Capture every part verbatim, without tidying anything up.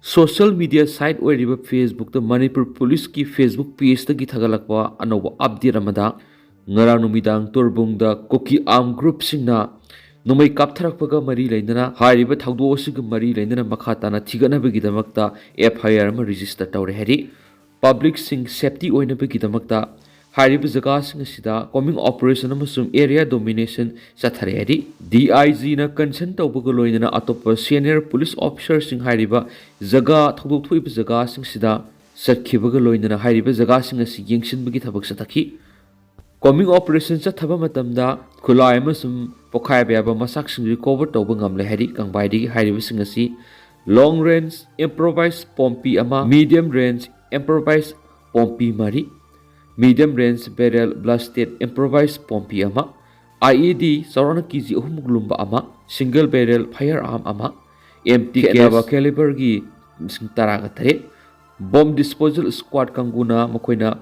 Social media site ꯑꯣꯏꯔꯤꯕ Facebookꯇ ꯃꯅꯤꯄꯨꯔ ꯄꯨꯂꯤꯁꯀꯤ Facebook pageꯇꯒꯤ ꯊꯥꯒꯠꯂꯛꯄ ꯑꯅꯧꯕ update ꯑꯃꯗ, ꯉꯔꯥꯡ ꯅꯨꯃꯤꯗꯥꯡ ꯇꯣꯔꯕꯨꯡꯗ ꯀꯨꯀꯤ armed groupꯁꯤꯡꯅ ꯅꯣꯡꯃꯩ ꯀꯥꯞꯊꯔꯛꯄꯒ ꯃꯔꯤ ꯂꯩꯅꯅ, ꯍꯥꯏꯔꯤꯕ ꯊꯧꯗꯣꯛ ꯑꯁꯤꯒ ꯃꯔꯤ ꯂꯩꯅꯅ ꯃꯈꯥ ꯇꯥꯅ ꯊꯤꯒꯠꯅꯕꯒꯤꯗꯃꯛꯇ F I R ꯑꯃ register ꯇꯧꯔꯦ ꯍꯥꯏꯔꯤ꯫ Publicꯁꯤꯡ safety ꯑꯣꯏꯅꯕꯒꯤꯗꯃꯛꯇ ꯍꯥꯏꯔꯤꯕ ꯖꯒꯥꯁꯤꯡ ꯑꯁꯤꯗ combing operation ꯑꯃꯁꯨꯡ area domination ꯆꯠꯊꯔꯦ ꯍꯥꯏꯔꯤ꯫ D I Gꯅ consult ꯇꯧꯕꯒ ꯂꯣꯏꯅꯅ ꯑꯇꯣꯞꯄ senior police officerꯁꯤꯡ ꯍꯥꯏꯔꯤꯕ ꯖꯒꯥ, ꯊꯧꯗꯣꯛ ꯊꯣꯛꯏꯕ ꯖꯒꯥꯁꯤꯡꯁꯤꯗ ꯆꯠꯈꯤꯕꯒ ꯂꯣꯏꯅꯅ ꯍꯥꯏꯔꯤꯕ ꯖꯒꯥꯁꯤꯡ ꯑꯁꯤ ꯌꯦꯡꯁꯤꯟꯕꯒꯤ ꯊꯕꯛ ꯆꯠꯊꯈꯤ꯫ Combing operation ꯆꯠꯊꯕ ꯃꯇꯝꯗ ꯈꯨꯠꯂꯥꯏ ꯑꯃꯁꯨꯡ ꯄꯣꯈꯥꯏꯕ ꯌꯥꯕ ꯃꯆꯥꯛꯁꯤꯡ recover ꯇꯧꯕ ꯉꯝꯂꯦ ꯍꯥꯏꯔꯤ꯫ ꯀꯪꯕꯥꯏꯗꯒꯤ ꯍꯥꯏꯔꯤꯕꯁꯤꯡ ꯑꯁꯤ long range improvised ꯄꯣꯝꯄꯤ ꯑꯃ, medium range improvised ꯄꯣꯝꯄꯤ ꯃꯔꯤ, medium range barrel blasted improvised Pompey ꯑꯃ, I E D ꯆꯥꯎꯔꯥꯛꯅ K G ꯑꯍꯨꯝꯃꯨꯛ ꯂꯨꯝꯕ ꯑꯃ, single barrel firearm ꯑꯃ, empty ꯈꯦꯠꯅꯕ case caliberꯒꯤ ꯂꯤꯁꯤꯡ ꯇꯔꯥꯒ ꯇꯔꯦꯠ, bomb disposal squad ꯀꯥꯡꯕꯨꯅ ꯃꯈꯣꯏꯅ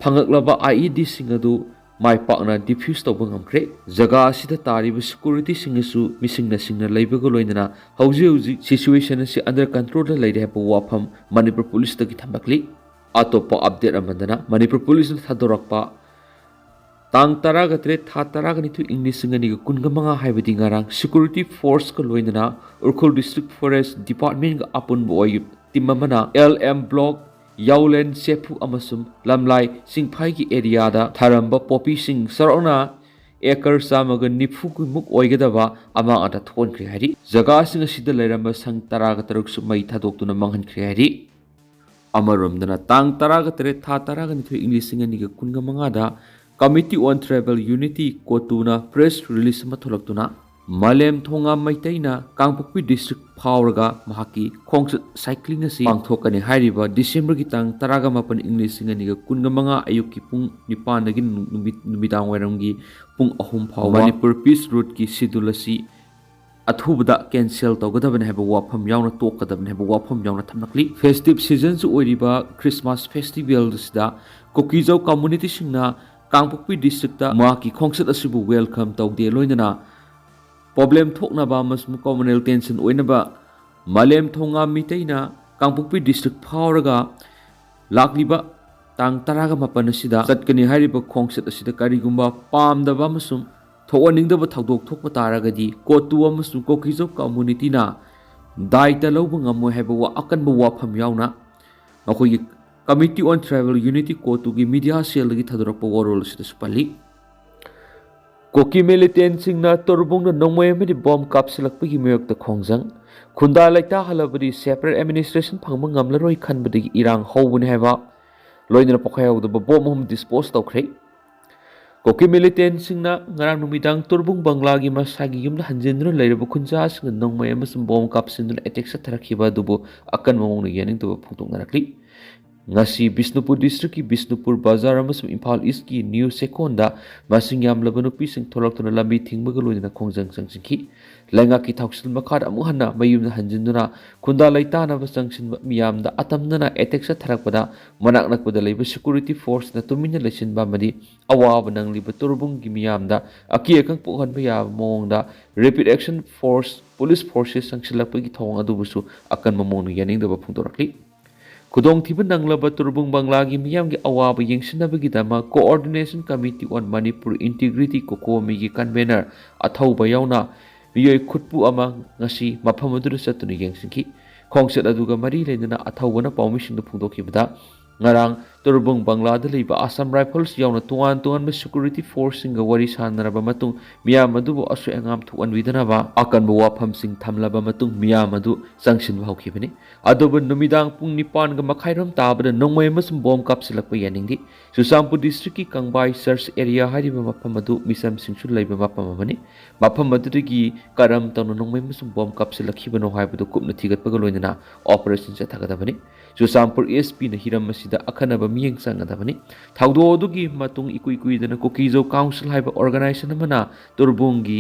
ꯐꯪꯂꯛꯂꯕ I E Dꯁꯤꯡ ꯑꯗꯨ ꯃꯥꯏ ꯄꯥꯛꯅ defuse ꯇꯧꯕ ꯉꯝꯈ꯭ꯔꯦ꯫ ꯖꯒꯥ ꯑꯁꯤꯗ ꯇꯥꯔꯤꯕ securityꯁꯤꯡ ꯑꯁꯤ ꯃꯤꯁꯤꯡꯅ ꯁꯤꯡꯅ ꯂꯩꯕꯒ ꯂꯣꯏꯅꯅ ꯍꯧꯖꯤꯛ ꯍꯧꯖꯤꯛ situation ꯑꯁꯤ under controlꯗ ꯂꯩꯔꯦ ꯍꯥꯏꯕ ꯋꯥꯐꯝ ꯃꯅꯤꯄꯨꯔ ꯄꯨꯂꯤꯁꯇꯒꯤ ꯊꯝꯂꯛꯂꯤ꯫ ꯑꯇꯣꯞꯄ update ꯑꯃꯗꯅ ꯃꯅꯤꯄꯨꯔ ꯄꯨꯂꯤꯁꯅ ꯊꯥꯗꯣꯔꯛꯄ ꯇꯥꯡ ꯇꯔꯥꯒ ꯇꯔꯦꯠ, ꯊꯥ ꯇꯔꯥꯒ ꯅꯤꯊꯣꯏ, ꯏꯪ ꯂꯤꯁꯤꯡ ꯑꯅꯤꯒ ꯀꯨꯟꯒ ꯃꯉꯥ ꯍꯥꯏꯕꯗꯤ ꯉꯔꯥꯡ security forceꯀ ꯂꯣꯏꯅꯅ ꯎꯈ꯭ꯔꯨꯜ district forest departmentꯀ ꯑꯄꯨꯟꯕ ꯑꯣꯏ team ꯑꯃꯅ L M block, ꯌꯥꯎꯂꯦꯟ, ꯆꯦꯐꯨ ꯑꯃꯁꯨꯡ ꯂꯝꯂꯥꯏ ꯆꯤꯡꯐꯥꯏꯒꯤ areaꯗ ꯊꯥꯔꯝꯕ ꯄꯣꯄꯤꯁꯤꯡ ꯆꯥꯎꯔꯥꯛꯅ acre ꯆꯥꯝꯃꯒ ꯅꯤꯐꯨꯒꯤꯃꯨꯛ ꯑꯣꯏꯒꯗꯕ ꯑꯃꯥꯡ ꯑꯇꯥ ꯊꯣꯛꯍꯟꯈ꯭ꯔꯦ ꯍꯥꯏꯔꯤ꯫ ꯖꯒꯥꯁꯤꯡ ꯑꯁꯤꯗ ꯂꯩꯔꯝꯕ ꯁꯪ ꯇꯔꯥꯒ ꯇꯔꯨꯛꯁꯨ ꯃꯩ ꯊꯥꯗꯣꯛꯇꯨꯅ ꯃꯥꯡꯍꯟꯈ꯭ꯔꯦ ꯍꯥꯏꯔꯤ꯫ ꯑꯃꯔꯣꯝꯗꯅ ꯇꯥꯡ ꯇꯔꯥꯒ ꯇꯔꯦꯠ, ꯊꯥ ꯇꯔꯥꯒ ꯅꯤꯊꯣꯏ, ꯏꯪ ꯂꯤꯁꯤꯡ ꯑꯅꯤꯒ ꯀꯨꯟꯒ ꯃꯉꯥꯗ Committee on Tribal Unity, CoTUꯅ press release ꯑꯃ ꯊꯣꯛꯂꯛꯇꯨꯅ, ꯃꯥꯂꯦꯝ ꯊꯣꯉꯥꯝ ꯃꯩꯇꯩꯅ ꯀꯥꯡꯄꯣꯛꯄꯤ district ꯐꯥꯎꯔꯒ ꯃꯍꯥꯛꯀꯤ ꯈꯣꯡꯆꯠ cycling ꯑꯁꯤ ꯄꯥꯡꯊꯣꯛꯀꯅꯤ ꯍꯥꯏꯔꯤꯕ Decemberꯒꯤ ꯇꯥꯡ ꯇꯔꯥꯒ ꯃꯥꯄꯟ, ꯏꯪ ꯂꯤꯁꯤꯡ ꯑꯅꯤꯒ ꯀꯨꯟꯒ ꯃꯉꯥ ꯑꯌꯨꯛꯀꯤ ꯄꯨꯡ ꯅꯤꯄꯥꯟꯗꯒꯤ ꯅꯨꯃꯤꯠ, ꯅꯨꯃꯤꯗꯥꯡ ꯋꯥꯏꯔꯝꯒꯤ ꯄꯨꯡ ꯑꯍꯨꯝ ꯐꯥꯎꯕ ꯃꯅꯤꯄꯨꯔ Peace Routeꯀꯤ schedule ꯑꯁꯤ ꯑꯊꯨꯕꯗ cancel ꯇꯧꯒꯗꯕꯅꯤ ꯍꯥꯏꯕ ꯋꯥꯐꯝ ꯌꯥꯎꯅ ꯇꯣꯛꯀꯗꯕꯅꯤ ꯍꯥꯏꯕ ꯋꯥꯐꯝ ꯌꯥꯎꯅ ꯊꯝꯂꯛꯂꯤ꯫ Festive seasonꯁꯨ ꯑꯣꯏꯔꯤꯕ Christmas festivalꯁꯤꯗ ꯀꯨꯀꯤꯖꯧ communityꯁꯤꯡꯅ ꯀꯥꯡꯄꯣꯛꯄꯤ districtꯇ ꯃꯍꯥꯛꯀꯤ ꯈꯣꯡꯆꯠ ꯑꯁꯤꯕꯨ welcome ꯇꯧꯗꯦ, ꯂꯣꯏꯅꯅ problem ꯊꯣꯛꯅꯕ ꯑꯃꯁꯨꯡ communal tension ꯑꯣꯏꯅꯕ ꯃꯥꯂꯦꯝ ꯊꯣꯉꯥꯝ ꯃꯤꯇꯩꯅ ꯀꯥꯡꯄꯣꯛꯄꯤ ꯗꯤꯁꯇ꯭ꯔꯤꯛ ꯐꯥꯎꯔꯒ ꯂꯥꯛꯂꯤꯕ ꯇꯥꯡ ꯇꯔꯥꯒ ꯃꯥꯄꯟ ꯑꯁꯤꯗ ꯆꯠꯀꯅꯤ ꯍꯥꯏꯔꯤꯕ ꯈꯣꯡꯆꯠ ꯑꯁꯤꯗ ꯀꯔꯤꯒꯨꯝꯕ ꯄꯥꯝꯗꯕ ꯑꯃꯁꯨꯡ ꯊꯣꯛꯍꯟꯅꯤꯡꯗꯕ ꯊꯧꯗꯣꯛ ꯊꯣꯛꯄ ꯇꯥꯔꯒꯗꯤ ꯀꯣꯇꯨ ꯑꯃꯁꯨꯡ ꯀꯣꯀꯤꯖꯣ ꯀꯝꯃꯨꯅꯤꯇꯤꯅ ꯗꯥꯏꯇ ꯂꯧꯕ ꯉꯝꯃꯣꯏ ꯍꯥꯏꯕ ꯋꯥ-, ꯑꯀꯟꯕ ꯋꯥꯐꯝ ꯌꯥꯎꯅ ꯃꯈꯣꯏꯒꯤ Committee on Tribal Unity, ꯀꯣꯇꯨꯒꯤ ꯃꯤꯗꯤꯌꯥ ꯁꯦꯜꯗꯒꯤ ꯊꯥꯗꯣꯔꯛꯄ ꯋꯥꯔꯣꯜ ꯑꯁꯤꯗꯁꯨ ꯄꯜꯂꯤ꯫ ꯀꯨꯀꯤ ꯃꯤꯂꯤꯇꯦꯟꯁꯤꯡꯅ ꯇꯣꯔꯕꯨꯡꯗ ꯅꯣꯡꯃꯩ ꯑꯃꯗꯤ ꯕꯣꯝ ꯀꯥꯞꯁꯤꯜꯂꯛꯄꯒꯤ ꯃꯥꯌꯣꯛꯇ ꯈꯣꯡꯖꯪ꯫ ꯈꯨꯟꯗꯥ ꯂꯩꯇꯥ ꯍꯜꯂꯕꯗꯤ ꯁꯦꯄꯔꯦꯠ ꯑꯦꯗꯃꯤꯅꯤꯁꯇ꯭ꯔꯦꯁꯟ ꯐꯪꯕ ꯉꯝꯂꯔꯣꯏ ꯈꯟꯕꯗꯒꯤ ꯏꯔꯥꯡ ꯍꯧꯕꯅꯤ ꯍꯥꯏꯕ, ꯂꯣꯏꯅꯅ ꯄꯣꯈꯥꯏꯍꯧꯗꯕ ꯕꯣꯝ ꯑꯍꯨꯝ ꯗꯤꯁꯄꯣꯖ ꯇꯧꯈ꯭ꯔꯦ꯫ ꯀꯨꯀꯤ ꯃꯤꯂꯤꯇꯦꯟꯁꯤꯡꯅ ꯉꯔꯥꯡ ꯅꯨꯃꯤꯗꯥꯡ ꯇꯣꯔꯕꯨꯡ ꯕꯪꯒ꯭ꯂꯥꯒꯤ ꯃꯁꯥꯒꯤ ꯌꯨꯝꯗ ꯍꯟꯖꯤꯟꯗꯨꯅ ꯂꯩꯔꯕ ꯈꯨꯟꯖꯥꯁꯤꯡꯅ ꯅꯣꯡꯃꯩ ꯑꯃꯁꯨꯡ ꯕꯣꯝ ꯀꯥꯞꯁꯤꯟꯗꯨꯅ ꯑꯦꯇꯦꯛ ꯆꯠꯊꯔꯛꯈꯤꯕ ꯑꯗꯨꯕꯨ ꯑꯀꯟꯕ ꯃꯑꯣꯡꯗ ꯌꯥꯅꯤꯡꯗꯕ ꯐꯣꯡꯗꯣꯛꯅꯔꯛꯂꯤ꯫ ꯉꯁꯤ ꯕꯤꯁꯅꯨꯄꯨꯔ ꯗꯤꯁꯇ꯭ꯔꯤꯛꯀꯤ ꯕꯤꯁꯅꯨꯄꯨꯔ ꯕꯖꯥꯔ ꯑꯃꯁꯨꯡ ꯏꯝꯐꯥꯜ ꯏꯁꯀꯤ ꯅ꯭ꯌꯨ ꯆꯦꯛꯀꯣꯟꯗ ꯃꯁꯤꯡ ꯌꯥꯝꯂꯕ ꯅꯨꯄꯤꯁꯤꯡ ꯊꯣꯛꯂꯛꯇꯨꯅ ꯂꯝꯕꯤ ꯊꯤꯡꯕꯒ ꯂꯣꯏꯅꯅ ꯈꯣꯡꯖꯪ ꯆꯪꯁꯤꯟꯈꯤ꯫ ꯂꯩꯉꯥꯛꯀꯤ ꯊꯧꯁꯤꯜ ꯃꯈꯥꯗ ꯑꯃꯨꯛ ꯍꯟꯅ ꯃꯌꯨꯝꯗ ꯍꯟꯖꯤꯟꯗꯨꯅ ꯈꯨꯟꯗꯥ ꯂꯩꯇꯥꯅꯕ ꯆꯪꯁꯤꯟꯕ ꯃꯤꯌꯥꯝꯗ ꯑꯇꯝꯅꯅ ꯑꯦꯇꯦꯛ ꯆꯠꯊꯔꯛꯄꯗ ꯃꯅꯥꯛ ꯅꯛꯄꯗ ꯂꯩꯕ ꯁꯦꯀ꯭ꯌꯨꯔꯤꯇꯤ ꯐꯣꯔꯁꯅ ꯇꯨꯃꯤꯟꯅ ꯂꯩꯁꯤꯟꯕ ꯑꯃꯗꯤ ꯑꯋꯥꯕ ꯅꯪꯂꯤꯕ ꯇꯣꯔꯕꯨꯡꯒꯤ ꯃꯤꯌꯥꯝꯗ ꯑꯀꯤ ꯑꯈꯪ ꯄꯣꯛꯍꯟꯕ ꯌꯥꯕ ꯃꯑꯣꯡꯗ ꯔꯦꯄꯤꯗ ꯑꯦꯛꯁꯟ ꯐꯣꯔꯁ, ꯄꯨꯂꯤꯁ ꯐꯣꯔꯁꯦꯁ ꯆꯪꯁꯤꯜꯂꯛꯄꯒꯤ ꯊꯧꯑꯣꯡ ꯑꯗꯨꯕꯨꯁꯨ ꯑꯀꯟꯕ ꯃꯑꯣꯡꯗ ꯌꯥꯅꯤꯡꯗꯕ ꯐꯣꯡꯗꯣꯔꯛꯂꯤ꯫ ꯈꯨꯗꯣꯡꯊꯤꯕ ꯅꯪꯂꯕ ꯇꯣꯔꯕꯨꯡ ꯕꯪꯂꯥꯒꯤ ꯃꯤꯌꯥꯝꯒꯤ ꯑꯋꯥꯕ ꯌꯦꯡꯁꯤꯟꯅꯕꯒꯤꯗꯃꯛ Coordination Committee on Manipur Integrity, ꯀꯣꯀꯣꯃꯤꯒꯤ ꯀꯟꯚꯦꯅꯔ ꯑꯊꯧꯕ ꯌꯥꯎꯅ ꯃꯤꯑꯣꯏ ꯈꯨꯠꯄꯨ ꯑꯃ ꯉꯁꯤ ꯃꯐꯝ ꯑꯗꯨꯗ ꯆꯠꯇꯨꯅ ꯌꯦꯡꯁꯤꯟꯈꯤ꯫ ꯈꯣꯡꯆꯠ ꯑꯗꯨꯒ ꯃꯔꯤ ꯂꯩꯅꯅ ꯑꯊꯧꯕꯅ ꯄꯥꯎꯃꯤꯁꯤꯡꯗ ꯐꯣꯡꯗꯣꯛꯈꯤꯕꯗ, ꯉꯔꯥꯡ ꯇꯣꯔꯕꯨꯡ ꯕꯪꯂꯥꯗ ꯂꯩꯕ ꯑꯁꯥꯝ ꯔꯥꯏꯐꯜꯁ ꯌꯥꯎꯅ ꯇꯣꯉꯥꯟ ꯇꯣꯉꯥꯟꯕ ꯁꯦꯀ꯭ꯌꯨꯔꯤꯇꯤ ꯐꯣꯔꯁꯁꯤꯡꯒ ꯋꯥꯔꯤ ꯁꯥꯟꯅꯔꯕ ꯃꯇꯨꯡ ꯃꯤꯌꯥꯝ ꯑꯗꯨꯕꯨ ꯑꯁꯣꯏ ꯑꯉꯥꯝ ꯊꯣꯛꯍꯟꯕꯤꯗꯅꯕ ꯑꯀꯟꯕ ꯋꯥꯐꯝꯁꯤꯡ ꯊꯝꯂꯕ ꯃꯇꯨꯡ ꯃꯤꯌꯥꯝ ꯑꯗꯨ ꯆꯪꯁꯤꯟꯕ ꯍꯧꯈꯤꯕꯅꯤ꯫ ꯑꯗꯨꯕꯨ ꯅꯨꯃꯤꯗꯥꯡ ꯄꯨꯡ ꯅꯤꯄꯥꯟꯒ ꯃꯈꯥꯏꯔꯣꯝ ꯇꯥꯕꯗ ꯅꯣꯡꯃꯩ ꯑꯃꯁꯨꯡ ꯕꯣꯝ ꯀꯥꯞꯁꯤꯜꯂꯛꯄ ꯌꯥꯅꯤꯡꯗꯦ꯫ ꯆꯨꯔꯆꯥꯟꯄꯨꯔ ꯗꯤꯁꯇ꯭ꯔꯤꯛꯀꯤ ꯀꯪꯕꯥꯏ ꯆꯔꯆ ꯑꯦꯔꯤꯌꯥ ꯍꯥꯏꯔꯤꯕ ꯃꯐꯝ ꯑꯗꯨ ꯃꯤꯆꯝꯁꯤꯡꯁꯨ ꯂꯩꯕ ꯃꯐꯝ ꯑꯃꯅꯤ꯫ ꯃꯐꯝ ꯑꯗꯨꯗꯒꯤ ꯀꯔꯝ ꯇꯧꯅ ꯅꯣꯡꯃꯩ ꯑꯃꯁꯨꯡ ꯕꯣꯝ ꯀꯥꯞꯁꯤꯜꯂꯛꯈꯤꯕꯅꯣ ꯍꯥꯏꯕꯗꯨ ꯀꯨꯞꯅ ꯊꯤꯒꯠꯄꯒ ꯂꯣꯏꯅꯅ ꯑꯣꯄꯔꯦꯁꯟ ꯆꯠꯊꯒꯗꯕꯅꯤ꯫ ꯆꯨꯔꯆꯥꯟꯄꯨꯔ ꯑꯦꯁ ꯄꯤꯅ ꯍꯤꯔꯝ ꯑꯁꯤꯗ ꯑꯈꯟꯅꯕ ꯃꯤꯠꯌꯦꯡ ꯆꯪꯒꯗꯕꯅꯤ꯫ ꯊꯧꯗꯣꯛ ꯑꯗꯨꯒꯤ ꯃꯇꯨꯡ ꯏꯀꯨꯏ ꯀꯨꯏꯗꯅ ꯀꯨꯀꯤꯖꯣ ꯀꯥꯎꯟꯁꯤꯜ ꯍꯥꯏꯕ ꯑꯣꯔꯒꯅꯥꯏꯖꯦꯁꯟ ꯑꯃꯅ ꯇꯣꯔꯕꯨꯡꯒꯤ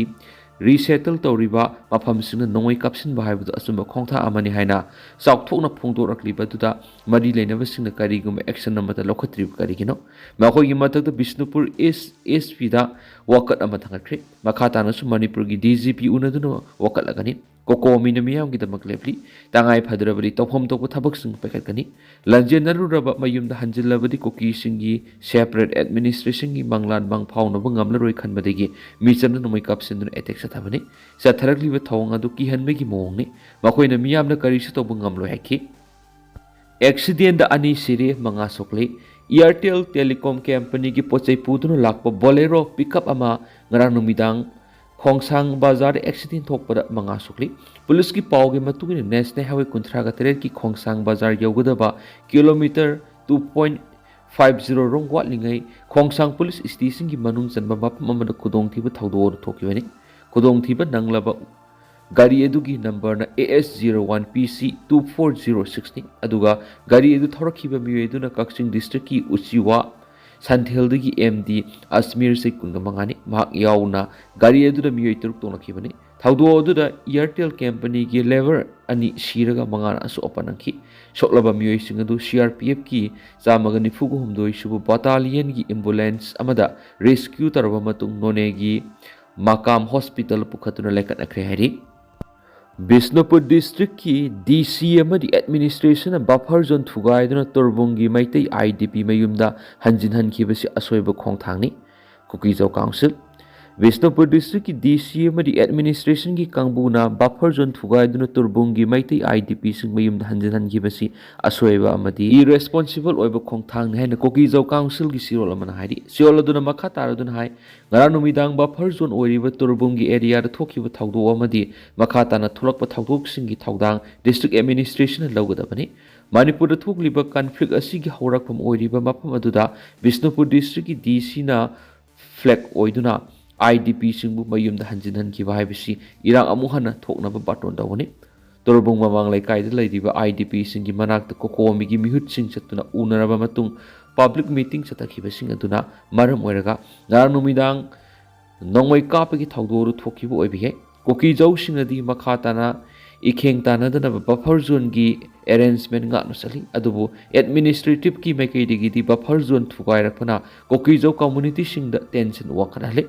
ꯔꯤꯁꯦꯇꯜ ꯇꯧꯔꯤꯕ ꯃꯐꯝꯁꯤꯡꯗ ꯅꯣꯡꯃꯩ ꯀꯥꯞꯁꯤꯟꯕ ꯍꯥꯏꯕꯗꯨ ꯑꯆꯨꯝꯕ ꯈꯣꯡꯊꯥꯡ ꯑꯃꯅꯤ ꯍꯥꯏꯅ ꯆꯥꯎꯊꯣꯛꯅ ꯐꯣꯡꯗꯣꯔꯛꯂꯤꯕ ꯑꯗꯨꯗ ꯃꯔꯤ ꯂꯩꯅꯕꯁꯤꯡꯅ ꯀꯔꯤꯒꯨꯝꯕ ꯑꯦꯛꯁꯟ ꯑꯃꯠꯇ ꯂꯧꯈꯠꯇ꯭ꯔꯤꯕ ꯀꯔꯤꯒꯤꯅꯣ? ꯃꯈꯣꯏꯒꯤ ꯃꯊꯛꯇ ꯕꯤꯁꯅꯨꯄꯨꯔ ꯑꯦꯁ ꯑꯦꯁ ꯄꯤꯗ ꯋꯥꯀꯠ ꯑꯃ ꯊꯥꯡꯒꯠꯈ꯭ꯔꯦ꯫ ꯃꯈꯥ ꯇꯥꯅꯁꯨ ꯃꯅꯤꯄꯨꯔꯒꯤ ꯗꯤ ꯖꯤ ꯄꯤ ꯎꯅꯗꯨꯅ ꯋꯥꯀꯠꯂꯒꯅꯤ꯫ ꯀꯣꯀꯣꯃꯤꯅ ꯃꯤꯌꯥꯝꯒꯤꯗꯃꯛ ꯂꯦꯞꯂꯤ꯫ ꯇꯉꯥꯏ ꯐꯗ꯭ꯔꯕꯗꯤ ꯇꯧꯐꯝ ꯊꯣꯛꯄ ꯊꯕꯛꯁꯤꯡ ꯄꯥꯏꯈꯠꯀꯅꯤ꯫ ꯂꯥꯟꯖꯦꯟꯅꯔꯨꯔꯕ ꯃꯌꯨꯝꯗ ꯍꯟꯖꯤꯜꯂꯕꯗꯤ ꯀꯨꯀꯤꯁꯤꯡꯒꯤ separate administrationꯒꯤ ꯃꯪꯂꯥꯟ ꯃꯪ ꯐꯥꯎꯅꯕ ꯉꯝꯂꯔꯣꯏ ꯈꯟꯕꯗꯒꯤ ꯃꯤꯆꯝꯅ ꯅꯣꯡꯃꯩ ꯀꯥꯞꯁꯤꯟꯗꯨꯅ attack ꯆꯠꯊꯕꯅꯤ꯫ ꯆꯠꯊꯔꯛꯂꯤꯕ ꯊꯧꯑꯣꯡ ꯑꯗꯨ ꯀꯤꯍꯟꯕꯒꯤ ꯃꯑꯣꯡꯅꯤ꯫ ꯃꯈꯣꯏꯅ ꯃꯤꯌꯥꯝꯅ ꯀꯔꯤꯁꯨ ꯇꯧꯕ ꯉꯝꯂꯣꯏ ꯍꯥꯏꯈꯤ꯫ Accidentꯗ ꯑꯅꯤ ꯁꯤꯔꯦ, ꯃꯉꯥ ꯁꯣꯛꯂꯤ꯫ Airtel Telecom Companyꯒꯤ ꯄꯣꯠꯆꯩ ꯄꯨꯗꯨꯅ ꯂꯥꯛꯄ Bolero pickup ꯑꯃ ꯉꯔꯥꯡ ꯅꯨꯃꯤꯗꯥꯡ ꯈꯣꯡꯁꯥꯡ ꯕꯖꯥꯔꯗ accident ꯊꯣꯛꯄꯗ ꯃꯉꯥ ꯁꯣꯛꯂꯤ꯫ ꯄꯨꯂꯤꯁꯀꯤ ꯄꯥꯎꯒꯤ ꯃꯇꯨꯡ ꯏꯟꯅ, National Highway ꯀꯨꯟꯊ꯭ꯔꯥꯒ ꯇꯔꯦꯠꯀꯤ ꯈꯣꯡꯁꯥꯡ ꯕꯖꯥꯔ ꯌꯧꯒꯗꯕ kilometre two point five zero ꯔꯣꯝ ꯋꯥꯠꯂꯤꯉꯩ ꯈꯣꯡꯁꯥꯡ ꯄꯨꯂꯤꯁ ꯁ꯭ꯇꯦꯁꯟꯒꯤ ꯃꯅꯨꯡ ꯆꯟꯕ ꯃꯐꯝ ꯑꯃꯗ ꯈꯨꯗꯣꯡꯊꯤꯕ ꯊꯧꯗꯣꯛ ꯑꯗꯨ ꯊꯣꯛꯈꯤꯕꯅꯤ꯫ ꯈꯨꯗꯣꯡꯊꯤꯕ ꯅꯪꯂꯕ ꯒꯥꯔꯤ ꯑꯗꯨꯒꯤ ꯅꯝꯕꯔꯅ A S zero one P C two four zero six ꯅꯤ꯫ ꯑꯗꯨꯒ ꯒꯥꯔꯤ ꯑꯗꯨ ꯊꯧꯔꯛꯈꯤꯕ ꯃꯤꯑꯣꯏ ꯑꯗꯨꯅ ꯀꯛꯆꯤꯡ districtꯀꯤ ꯎꯆꯤꯋꯥ ꯁꯟꯊꯦꯜꯗꯒꯤ M D ꯑꯁꯃꯤꯔ ꯁꯦꯛ ꯀꯨꯟꯒ ꯃꯉꯥꯅꯤ꯫ ꯃꯍꯥꯛ ꯌꯥꯎꯅ ꯒꯥꯔꯤ ꯑꯗꯨꯗ ꯃꯤꯑꯣꯏ ꯇꯔꯨꯛ ꯇꯣꯡꯂꯛꯈꯤꯕꯅꯤ꯫ ꯊꯧꯗꯣꯛ ꯑꯗꯨꯗ Airtel Companyꯒꯤ labour ꯑꯅꯤ ꯁꯤꯔꯒ ꯃꯉꯥꯅ ꯑꯁꯣꯛ ꯑꯄꯟ ꯅꯪꯈꯤ꯫ ꯁꯣꯛꯂꯕ ꯃꯤꯑꯣꯏꯁꯤꯡ ꯑꯗꯨ C R P Fꯀꯤ ꯆꯥꯝꯃꯒ ꯅꯤꯐꯨꯒ ꯍꯨꯝꯗꯣꯏ ꯁꯨꯕ battalionꯒꯤ ambulance ꯑꯃꯗ rescue ꯇꯧꯔꯕ ꯃꯇꯨꯡ ꯅꯣꯅꯦꯒꯤ ꯃꯀꯥꯝ hospital ꯄꯨꯈꯠꯇꯨꯅ ꯂꯥꯏꯀꯠꯅꯈ꯭ꯔꯦ ꯍꯥꯏꯔꯤ꯫ ꯕꯤꯁꯅꯨꯄꯨꯔ districtꯀꯤ D C ꯑꯃꯗꯤ administrationꯅ buffer zone ꯊꯨꯒꯥꯏꯗꯨꯅ ꯇꯣꯔꯕꯨꯡꯒꯤ Meitei I D P ꯃꯌꯨꯝꯗ ꯍꯟꯖꯤꯟꯍꯟꯈꯤꯕꯁꯤ ꯑꯁꯣꯏꯕ ꯈꯣꯡꯊꯥꯡꯅꯤ꯫ ꯀꯨꯀꯤꯖꯧ Council꯫ ꯕꯤꯁꯅꯨꯄꯨꯔ districtꯀꯤ D C ꯑꯃꯗꯤ administrationꯒꯤ ꯀꯥꯡꯕꯨꯅ buffer zone ꯊꯨꯒꯥꯏꯗꯨꯅ ꯇꯣꯔꯕꯨꯡꯒꯤ Meitei I D Pꯁꯤꯡ ꯃꯌꯨꯝꯗ ꯍꯟꯖꯤꯟꯍꯟꯈꯤꯕꯁꯤ ꯑꯁꯣꯏꯕ ꯑꯃꯗꯤ irresponsible ꯑꯣꯏꯕ ꯈꯣꯡꯊꯥꯡꯅꯤ ꯍꯥꯏꯅ ꯀꯨꯀꯤꯖꯧ Councilꯒꯤ ꯆꯦꯔꯣꯜ ꯑꯃꯅ ꯍꯥꯏꯔꯤ꯫ ꯆꯦꯔꯣꯜ ꯑꯗꯨꯅ ꯃꯈꯥ ꯇꯥꯔꯗꯨꯅ ꯍꯥꯏ, ꯉꯔꯥꯡ ꯅꯨꯃꯤꯗꯥꯡ buffer zone ꯑꯣꯏꯔꯤꯕ ꯇꯣꯔꯕꯨꯡꯒꯤ areaꯗ ꯊꯣꯛꯈꯤꯕ ꯊꯧꯗꯣꯛ ꯑꯃꯗꯤ ꯃꯈꯥ ꯇꯥꯅ ꯊꯣꯛꯂꯛꯄ ꯊꯧꯗꯣꯛꯁꯤꯡꯒꯤ ꯊꯧꯗꯥꯡ district administrationꯅ ꯂꯧꯒꯗꯕꯅꯤ꯫ ꯃꯅꯤꯄꯨꯔꯗ ꯊꯣꯛꯂꯤꯕ conflict ꯑꯁꯤꯒꯤ ꯍꯧꯔꯛꯐꯝ ꯑꯣꯏꯔꯤꯕ ꯃꯐꯝ ꯑꯗꯨꯗ ꯕꯤꯁꯅꯨꯄꯨꯔ districtꯀꯤ D Cꯅ flag ꯑꯣꯏꯗꯨꯅ I D Pꯁꯤꯡꯕꯨ ꯃꯌꯨꯝꯗ ꯍꯟꯖꯤꯟꯍꯟꯈꯤꯕ ꯍꯥꯏꯕꯁꯤ ꯏꯔꯥꯡ ꯑꯃꯨꯛ ꯍꯟꯅ ꯊꯣꯛꯅꯕ ꯕꯥꯔꯇꯣꯟ ꯇꯧꯒꯅꯤ꯫ ꯇꯣꯔꯕꯨꯡ ꯃꯃꯥꯡ ꯂꯩꯀꯥꯏꯗ ꯂꯩꯔꯤꯕ I D Pꯁꯤꯡꯒꯤ ꯃꯅꯥꯛꯇ ꯀꯣꯀꯣꯃꯤꯒꯤ ꯃꯤꯍꯨꯠꯁꯤꯡ ꯆꯠꯇꯨꯅ ꯎꯅꯔꯕ ꯃꯇꯨꯡ public meeting ꯆꯠꯊꯈꯤꯕꯁꯤꯡ ꯑꯗꯨꯅ ꯃꯔꯝ ꯑꯣꯏꯔꯒ ꯉꯔꯥꯡ ꯅꯨꯃꯤꯗꯥꯡ ꯅꯣꯡꯃꯩ ꯀꯥꯞꯄꯒꯤ ꯊꯧꯗꯣꯛ ꯑꯗꯨ ꯊꯣꯛꯈꯤꯕ ꯑꯣꯏꯕ ꯌꯥꯏ꯫ ꯀꯨꯀꯤꯖꯧꯁꯤꯡꯅꯗꯤ ꯃꯈꯥ ꯇꯥꯅ ꯏꯈꯦꯡ ꯇꯥꯟꯅꯗꯅꯕ buffer zoneꯒꯤ arrangement ꯉꯥꯛꯅ ꯆꯠꯂꯤ꯫ ꯑꯗꯨꯕꯨ administrativeꯀꯤ ꯃꯥꯏꯀꯩꯗꯒꯤꯗꯤ buffer zone ꯊꯨꯒꯥꯏꯔꯛꯄꯅ ꯀꯨꯀꯤꯖꯧ communityꯁꯤꯡꯗ tension ꯋꯥꯡꯈꯠꯍꯜꯂꯤ꯫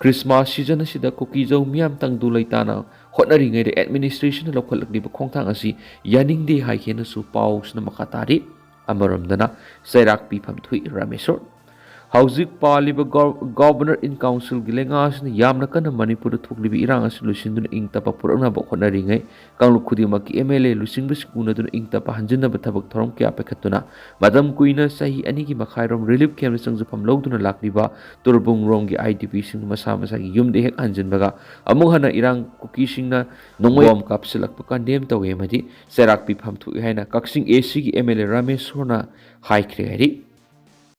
Christmas season ꯑꯁꯤꯗ ꯀꯨꯀꯤꯖꯧ ꯃꯤꯌꯥꯝ ꯇꯪꯗꯨ ꯂꯩꯇꯥꯅ ꯍꯣꯠꯅꯔꯤꯉꯩꯗ administrationꯅ ꯂꯧꯈꯠꯂꯛꯂꯤꯕ ꯈꯣꯡꯊꯥꯡ ꯑꯁꯤ ꯌꯥꯅꯤꯡꯗꯦ ꯍꯥꯏꯈꯤꯅꯁꯨ ꯄꯥꯎꯁꯤꯅ ꯃꯈꯥ ꯇꯥꯔꯤ꯫ ꯑꯃꯔꯣꯝꯗꯅ ꯆꯩꯔꯥꯛ ꯄꯤꯐꯝ ꯊꯣꯛꯏ ꯔꯥꯃꯦꯁꯣꯔ꯫ ꯍꯧꯖꯤꯛ ꯄꯥꯜꯂꯤꯕ Gov-, Governor in Councilꯒꯤ ꯂꯩꯉꯥꯛ ꯑꯁꯤꯅ ꯌꯥꯝꯅ ꯀꯟꯅ ꯃꯅꯤꯄꯨꯔꯗ ꯊꯣꯛꯂꯤꯕ ꯏꯔꯥꯡ ꯑꯁꯤ ꯂꯣꯏꯁꯤꯟꯗꯨꯅ ꯏꯪ ꯇꯞꯄ ꯄꯨꯔꯛꯅꯕ ꯍꯣꯠꯅꯔꯤꯉꯩ ꯀꯥꯡꯂꯨꯞ ꯈꯨꯗꯤꯡꯃꯛꯀꯤ MLA ꯂꯨꯆꯤꯡꯕꯁꯤꯡ ꯎꯅꯗꯨꯅ ꯏꯪ ꯇꯞꯄ ꯍꯟꯖꯤꯟꯅꯕ ꯊꯕꯛ ꯊꯧꯔꯝ ꯀꯌꯥ ꯄꯥꯏꯈꯠꯇꯨꯅ ꯃꯇꯝ ꯀꯨꯏꯅ ꯆꯍꯤ ꯑꯅꯤꯒꯤ ꯃꯈꯥꯏꯔꯣꯝ relief campꯇ ꯆꯪꯖꯐꯝ ꯂꯧꯗꯨꯅ ꯂꯥꯛꯂꯤꯕ ꯇꯣꯔꯕꯨꯡꯔꯣꯝꯒꯤ IDPꯁꯤꯡ ꯃꯁꯥ ꯃꯁꯥꯒꯤ ꯌꯨꯝꯗ ꯍꯦꯛ ꯍꯟꯖꯤꯟꯕꯒ ꯑꯃꯨꯛ ꯍꯟꯅ ꯏꯔꯥꯡ ꯀꯨꯀꯤꯁꯤꯡꯅ ꯅꯣꯡꯃꯩ ꯕꯣꯝ ꯀꯥꯞꯁꯤꯜꯂꯛꯄ condemn ꯇꯧꯏ ꯑꯃꯗꯤ ꯆꯩꯔꯥꯛ ꯄꯤꯐꯝ ꯊꯣꯛꯏ ꯍꯥꯏꯅ ꯀꯛꯆꯤꯡ ACꯒꯤ MLA ꯔꯥꯃꯦꯁꯣꯔꯅ ꯍꯥꯏꯈ꯭ꯔꯦ ꯍꯥꯏꯔꯤ꯫